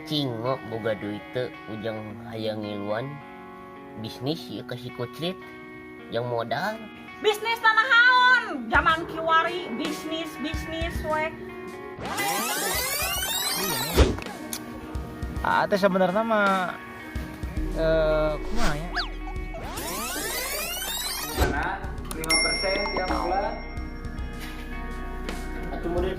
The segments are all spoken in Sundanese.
Cing mo boga duit teu ujang hayang ngiluan bisnis ieu ka si Kucrit yang modal. Bisnis tanah haon, zaman kiwari bisnis bisnis we. Ah, teh sebenarnya mah kumaha ya? Mana? 5% tiap bulan. Atuh modal.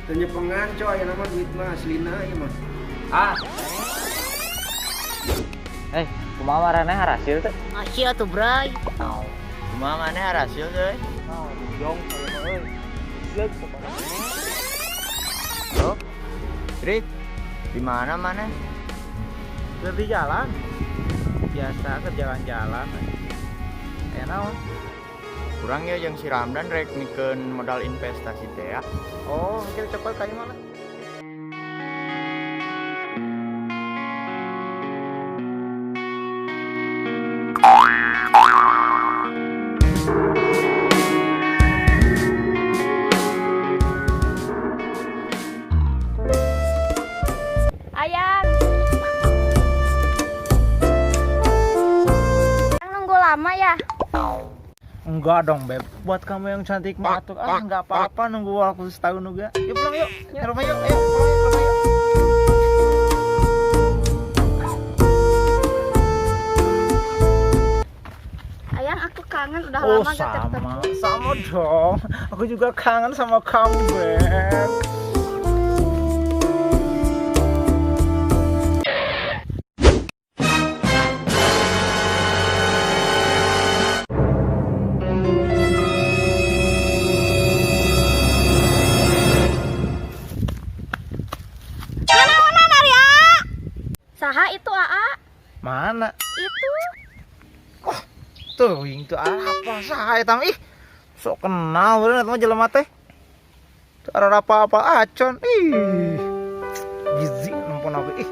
Teu nyepengan coy, aya nama duit mah aslina ieu mah. Ah. Eh, kumaha maraneh harasil teh? Asia atuh bray. Kumaha maneh harasil teh? Ah, dong saya mah euy. Zeug pokoknya. Oh. Rit, di mana maneh? Keur di jalan. Biasa ke jalan-jalan. Aya naon? Kurang ya jeung si Ramdan rek mikeun modal investasi teh ya. Oh, mungkin cepat kayak mana? Ayang. Ayang nunggu lama ya? Enggak dong, Beb. Buat kamu yang cantik mah atuh ah enggak apa-apa nunggu waktu setahun juga. Yuk pulang yuk. Ke rumah yuk. Ayo pulang yuk, ke rumah yuk. Ayang, aku kangen udah Oh, lama gak ketemu. sama. Sama dong. Aku juga kangen sama kamu, Beb. Mana ari A? Saha itu Aa? Mana? Itu. Tuh, yang itu apa saya tam ih. Sok kenal bener mah jelema teh. Teu arah apa-apa acon. Ih. Gizi nempon aku ih.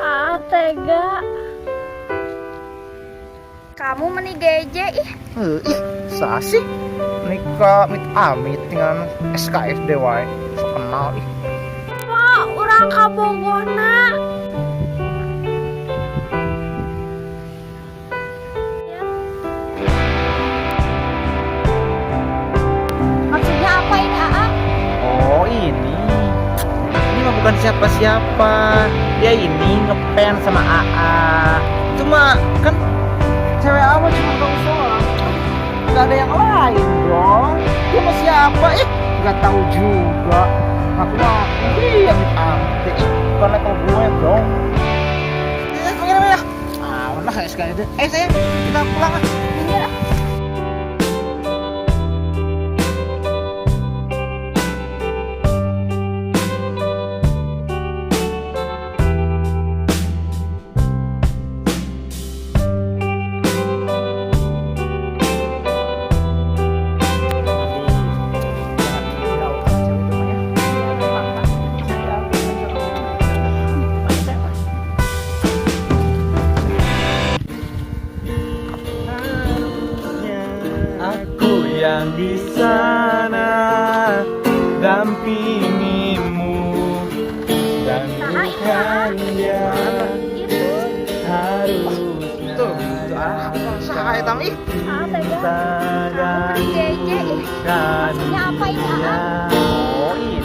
Ah, tega. Kamu meni geje ih. Ih, sah sih nikah mit amit dengan SKSD wae. Sok kenal ih. Wah, urang kabogona. Ya. Maksudnya apa ini, Aa? Oh, ini. Ini mah bukan siapa-siapa. Dia ini ngefans sama AA. Cuma kan cewek ama cuma kamu seorang. Gak ada yang lain dong. Dia mah siapa? Ih, nggak tahu juga. Aku mah ih, amit amit. Ih, bukan level gue, bro. Eh, pengen ya? Ah, lah SKSD. Eh, sayang, kita pulang ah. Iya. Nanti jangan jauh sama cewek itu mah ya. Aku yang di sana dampingimu dan Saha itu, Aa? bukan dia Itu. harusnya Tuh, itu apa saya tam ih. Ah, tega. cinta Kamu dan meni geje ih. bukan Maksudnya apa ini, Aa? dia. Oh, ini.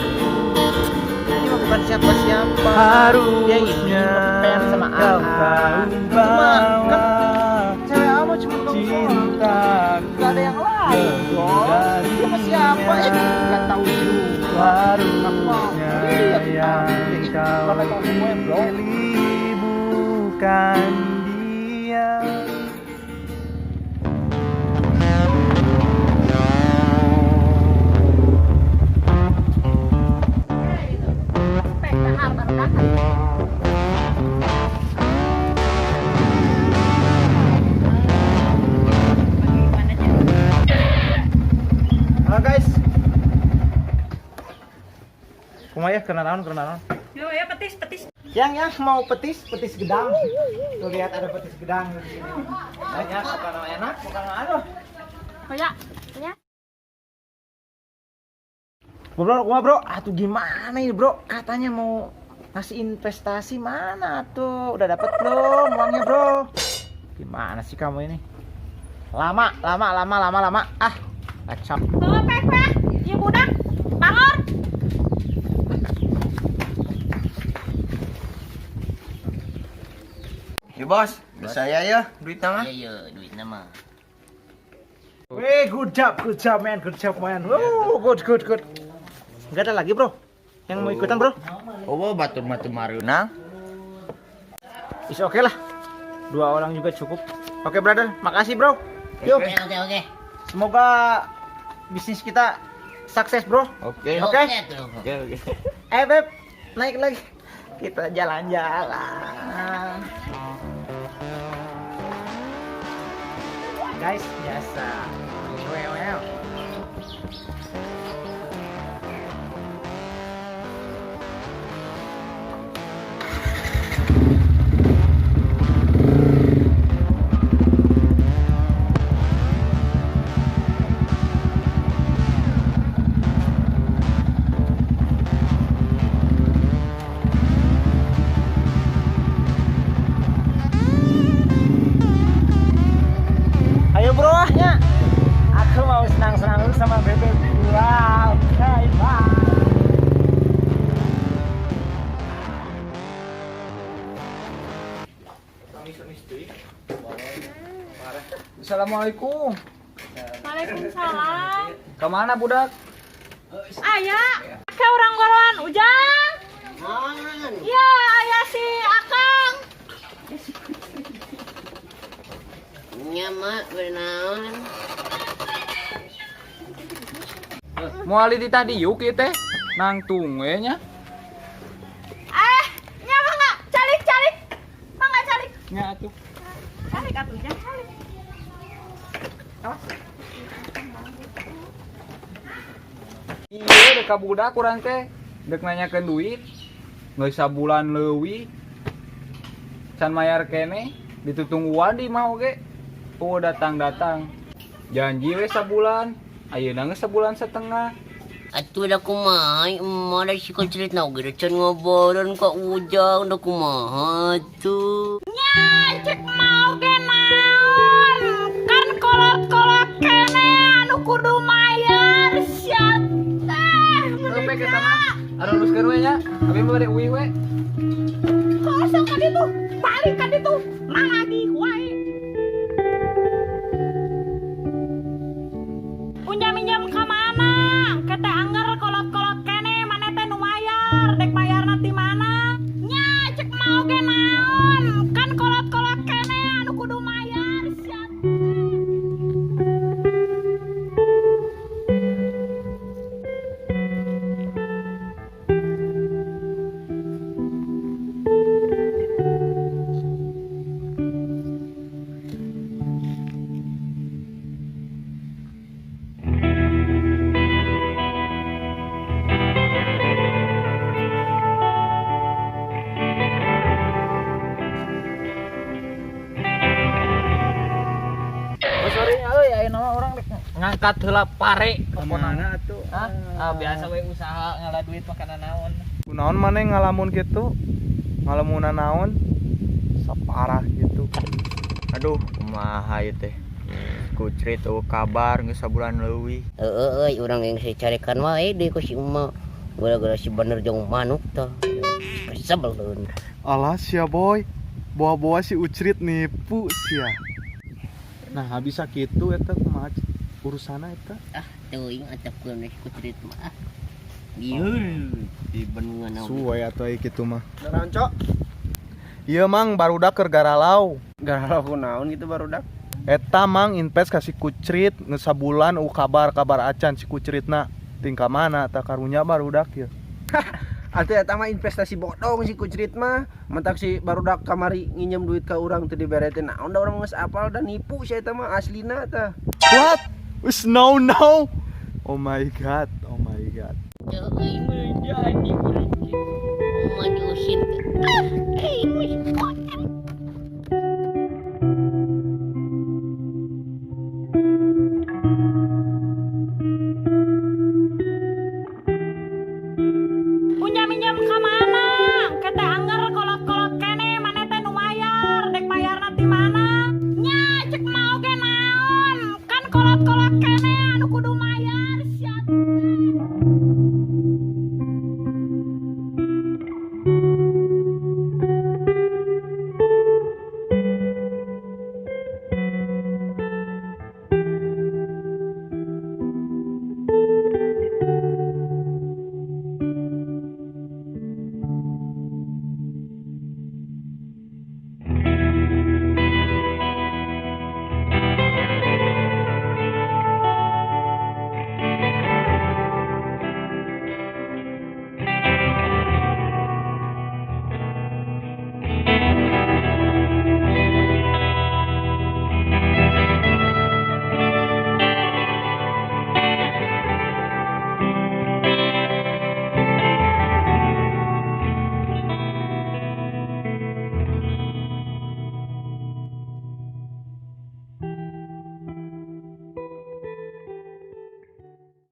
Ini mah bukan siapa-siapa. Dia ini Harusnya ngefans sama kau AA. tahu Cuma kan bahwa cewek ama cuma kamu seorang. cinta Gak ada yang lain dong. Dia mah siapa? Eh, nggak tahu juga. Aku mah harusnya ih, amit yang amit. Ih, kau bukan level gue, bro. pilih bukan dia. Pek dahar baru dahar. Halo guys. Kumaha ya kenalan kenalan. Yo ya petis petis. Yang yang mau petis, petis gedang. Tuh lihat ada petis gedang di sini. Banyak, bukan enak, bukan aduh. Oh ya, ya. Bro, gua bro, atuh gimana ini bro? Katanya mau ngasih investasi, mana tuh? Udah dapet belum uangnya bro? Gimana sih kamu ini? Lama, lama, lama, lama, lama. Ah, kacau. Tuh pek pek, ieu budak bangun. Ya bos, saya ya duit mah. Iya iya duitna mah. Weh, good job man, good job man. Wow, good, good, good. Gak ada lagi bro yang mau ikutan bro? Oh, batur matu mareunang. Is oke lah. 2 orang juga cukup. Oke brother, makasih bro. Yuk. Oke oke oke. Semoga bisnis kita sukses bro. Oke. Oke. Oke oke. Eh beb, naik lagi. Kita jalan-jalan. Guys, biasa. Well. Ayo bro, ya. Aku mau senang-senang dulu sama bebek. Wow, bye bye. Assalamualaikum. Waalaikumsalam. Kemana budak? Aya, ke orang goroan Ujang. Iya, aya si Akang. Nya mak benaon. Moal di tadi yuk ieu teh. Nangtung we nya. Nya mangga calik calik. Mangga calik. Nya atuh. Calik atuh nya calik. Awas. Iya dek ka budak urang teh. Dek nanyakeun duit. Geus sabulan leuwih. Can mayar keneh, ditutungguan di mah oge. Oh datang-datang. Janji we sabulan. Ayeuna geus sabulan setengah. Atuh da kumaha, emak da si Kucrit na oge can ngoboran ka Ujang da kumaha atuh. Nya cek mau ge naon? Kan kolot-kolot kene anu kudu mayar sia teh. Oke kita mah. Anu luruskeun we nya. Abi mah bade uih we. Kosong ka ditu, balik ka ditu, nagih wae. Unjam-injam ka mana? Kete anggar kolot-kolot kene maneh teh nu mayar, dek mayarna ti mana? Nya cek mau ge naon? Kan kolot-kolot kene anu kudu mayar sia. Ngangkat heula pare Kemana atuh? Hah? Ah, biasa we usaha ngala duit makanan naon. Kunaon maneh ngalamun kitu? Ngalamunan naon? Saparah gitu. Aduh, kumaha ieu teh? Kucrit eueuh kabar geus sabulan leuwih. Heeh euy, urang yang saya carekan wae deui ku si emak. Gara-gara si bener jeung manuk tah. Kesebel deun. Alah sia boy. Bawa-bawa si Ucrit nipu sia. Nah, habis sakitu eta kumaha urusanna eta? Ah, teuing atepkeun si Kucrit mah. Ah. Lieur di bendungan naon. Suwe atuh aya kitu mah. Naon cok? Ieu mang barudak keur garalau. Garalau kunaon gitu barudak? Eta mang invest ka si Kucrit geus sabulan kabar-kabar acan si Kucritna. Tingkah mana tah karunya barudak ieu. Atuh eta mah investasi bodong si Kucrit mah. Mentak si barudak kamari nginjem duit ka urang teu dibere teh naon da urang geus apal da nipu si eta mah aslina tah. What? Wis no no. Oh my god, oh my god. Euy, mun jadi urang. Mah diusir. Ah, euy,